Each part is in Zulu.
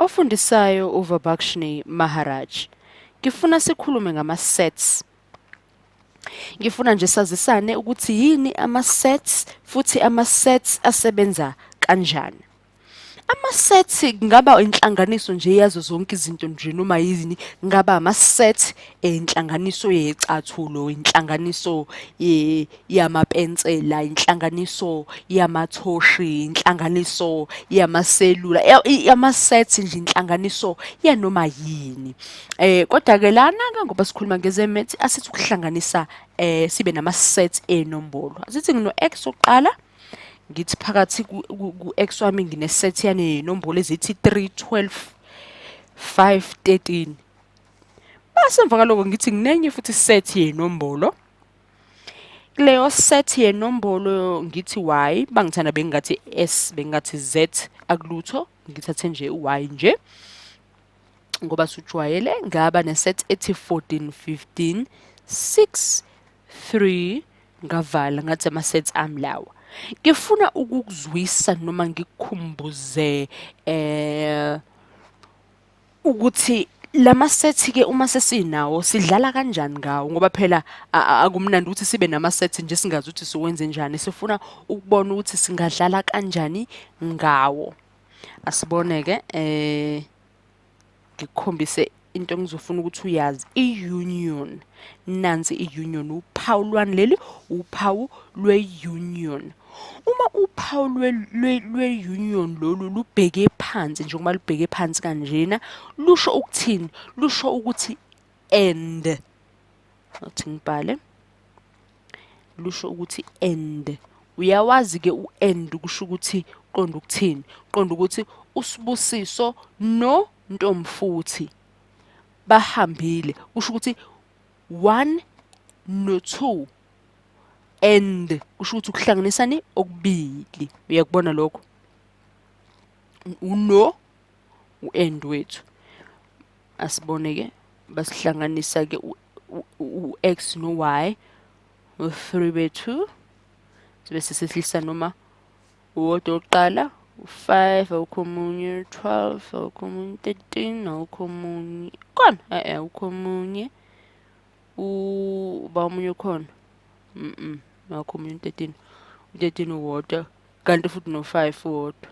Ofundisayo uVabakshnee Maharaj. Ngifuna sikhulume ngama-sets. Ngifuna nje sazisane ukuthi yini ama-sets futhi ama-sets asebenza kanjani. Ama-sets kungaba inhlanganiso nje yazo zonke izinto nje noma yini, kungaba ama-set enhlanganiso yecathulo, inhlanganiso yamapensela, inhlanganiso yamathoshi, inhlanganiso yamaselula, ama-sets nje inhlanganiso yanoma yini. Kodwa-ke lana-ke ngoba sikhuluma ngeze-maths asithi ukuhlanganisa sibe nama-sets enombolo. Asithi ngino-x oqala, ngithi phakathi ku-x wami ngine-set yanenombolo ezithi 3, 12, 5, 13. Base emva kwaloko ngithi nginenye futhi set yenombolo. Kuleyo set yenombolo ngithi y, bangithanda bengingathi s, bengingathi z, akulutho, ngithathe nje u-y nje ngoba sujwayele. Ngaba ne-set ethi 14, 15, 6, 3, ngavala ngathi ama-sets ami lawa. Ngifuna ukukuzwisa noma ngikukhumbuze ukuthi lama sets ke uma sesinawo sidlala kanjani ngawo, ngoba phela akumnandi ukuthi sibe nama sets nje singazi ukuthi siwenze njani. Sifuna ukubona ukuthi singadlala kanjani ngawo. Asibone ke, ngikukhombise into engizofuna ukuthi uyazi, i-union. Nansi i-union, uphawu lwani leli? Uphawu lwe-union. Uma uphawu lwe-union lolu lubheke phansi, njengoba lubheke phansi kanjena, lusho ukuthini? Lusho ukuthi and. Athi ngibhale, lusho ukuthi and. Uyawazi ke u-and kusho ukuthi, uqonda ukuthini? Uqonda ukuthi uSibusiso no Ntomfuthi bahambile, kusho ukuthi 1 no 2, and kusho ukuthi ukuhlanganisani okubili. Uyakubona lokho? Uno u-and wethu. Asibone ke, basihlanganisa ke u-x no-y, u-3 bethu, sibe sesehlisa noma uwodwa wokuqala, u-5 awukho omunye, 12 awukho omunye, 13 awukho omunye, khona awukho omunye, uba omunye ukhona, awukho omunye u-13, u-13 uwodwa, kanti futhi no-5 uwodwa.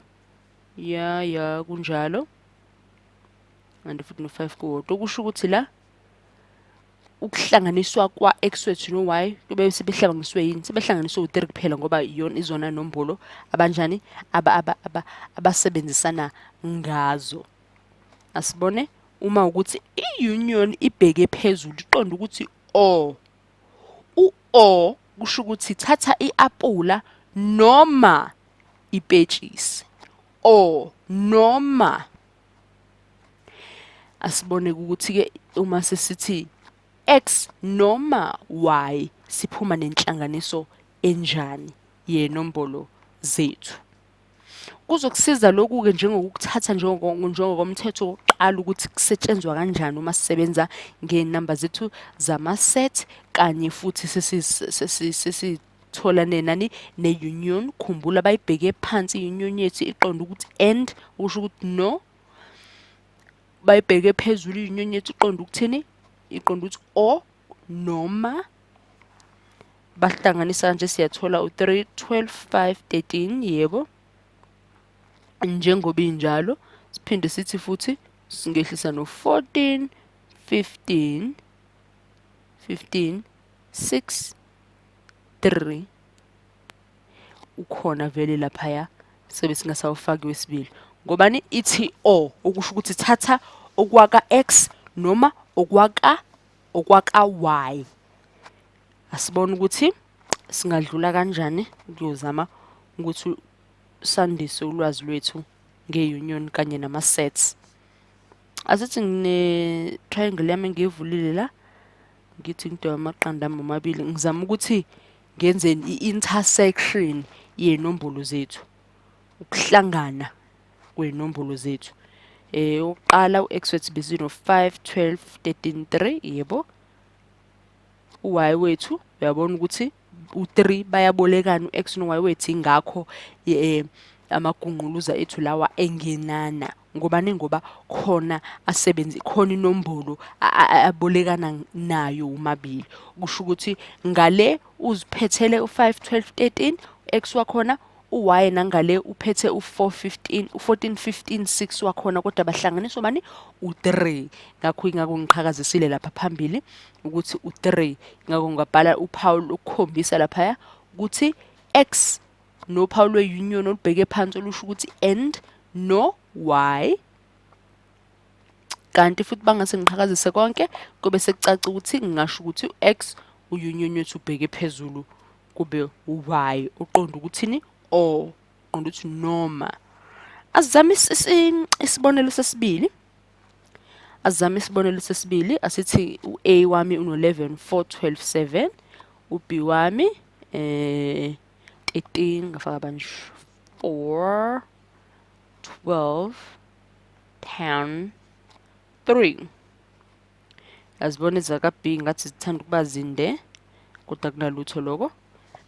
Ya ya kunjalo, kanti futhi no-5 kuwodwa. Okusho ukuthi la ukuhlanganiswa kwa-x wethu no-y kube sebehlanganiswe yini? Sebehlanganiswe u-3 kuphela, ngoba iyona izona nombolo abanjani abasebenzisana ngazo. Asibone uma ukuthi i-union ibheke phezulu, iqonda ukuthi o. U-o kusho ukuthi thatha i-apula noma ipetshisi, o noma. Asibone ukuthi ke uma sesithi x noma y siphuma nenhlanganiso enjani yenombolo zethu. Kuzokusiza lokhu-ke njengokukuthatha njengokomthetho wokuqala ukuthi kusetshenzwa kanjani uma sisebenza ngey'namba zethu zama-set, kanye futhi sesithola nenani ne-union. Khumbula bayibheke phansi i-union yethu, iqonde ukuthi and, kusho ukuthi no. Bayibheke phezulu i-union yethu, iqonde ukuthini? Iqonde ukuthi o noma. Bahlanganisa kanje siyathola u-3, 12, 5, 13, yebo, njengoba injalo. Siphinde sithi futhi singehlisa no-14, 15, 15, 6, 3, ukhona vele laphaya, sobe singasawufaki wesibili. Ngobani? Ithi o, okusho ukuthi thatha okwaka x noma okwaka y. Asibone ukuthi singadlula kanjani ukuyozama ukuthi sandise ulwazi lwethu nge-union kanye nama-sets. Asithi ngine-triangle yami engiyivulile la, ngithi ngidweba amaqanda ami omabili, ngizama ukuthi ngenzeni i-intersection yey'nombolo zethu, ukuhlangana kwey'nombolo zethu. Okokuqala u-x wethu bezino 5, 12, 13, 3, yebo. U-y wethu uyabona ukuthi u-3 bayabolekana u-x no-y wethu, ingakho Amagungquluza ethu lawa engenana. Ngobani? Ngoba khona asebenzi khona inombolo abolekana nayo umabili. Kusho ukuthi ngale uziphethele u-5, 12, 13 x wakhona, u-y nangale uphethe u-4, 15, u-14, 15, 6 wakhona, kodwa bahlanganiswa bani? U-3. Ngakho ingakho ngiqhakazisile lapha phambili ukuthi u-3. Ingakho ngabhala uphawu lokukhombisa laphaya ukuthi x nophawu lwe-union olubheke phansi olusho ukuthi and no y. Kanti futhi bangase ngiqhakazise konke kube sekucaca ukuthi ngingasho ukuthi u-x u-union wethu ubheke phezulu kube u-y uqonda ukuthini, or uqonda ukuthi noma. Asizame isibonelo sesibili. Asizame isibonelo sesibili. Asithi u-A wami uno-11, 4, 12, 7. U-B wami 13, ngafaka banje 4, 12, 10, 3. Azibona ezaka-B ngathi zithanda ukuba zinde, kodwa kunalutho lokho.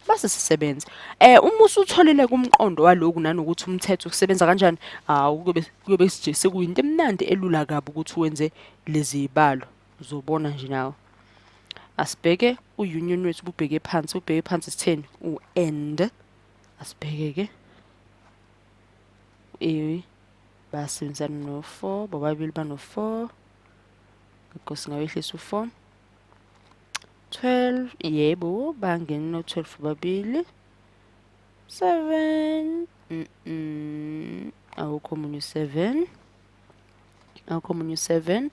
Base sisebenza. Uma usutholile kumqondo waloku nanokuthi umthetho usebenza kanjani, hawu kuyobe nje sekuyinto emnandi elula kabi ukuthi wenze lezi zibalo. Uzobona nje nawe. Asibheke u-union wethu ubheke phansi, ubheke phansi sitheni? U-and. Asibheke ke. A basebenzisana no-4, bobabili bano-4. Ngakho singawehlisa u-4. 12, yebo, bangena no-12 babili. 7, awukho omunye u-7. Awukho omunye u-7.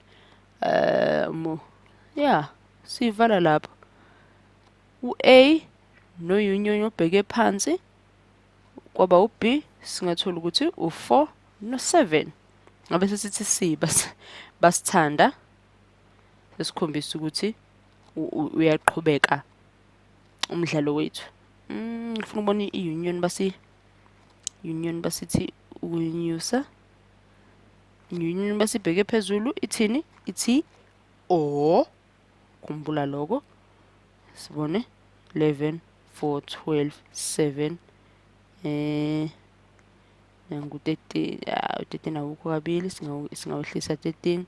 Ya, sivala lapho. U-A no-union obheke phansi kwaba u-B, singathola ukuthi u-4 no-7. Ngabe sesithi C basithanda sesikhombisa ukuthi uyaqhubeka umdlalo wethu. Ngifuna ukubona i-union basi union basithi ukunyusa. Union basibheke phezulu ithini? Ithi o. Khumbula lokho. Sibone 11, 4, 12, 7, nangu 13, u-13 awukho kabili, singawehlisa 13,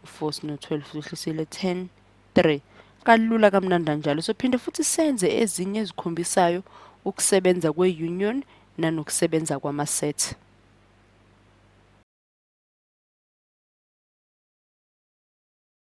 u-4 sino 12 sehlisile 10, 3. Kalula kamnandi kanjalo. Sophinde futhi senze ezinye ezikhombisayo ukusebenza kwe-union nanokusebenza kwama-set.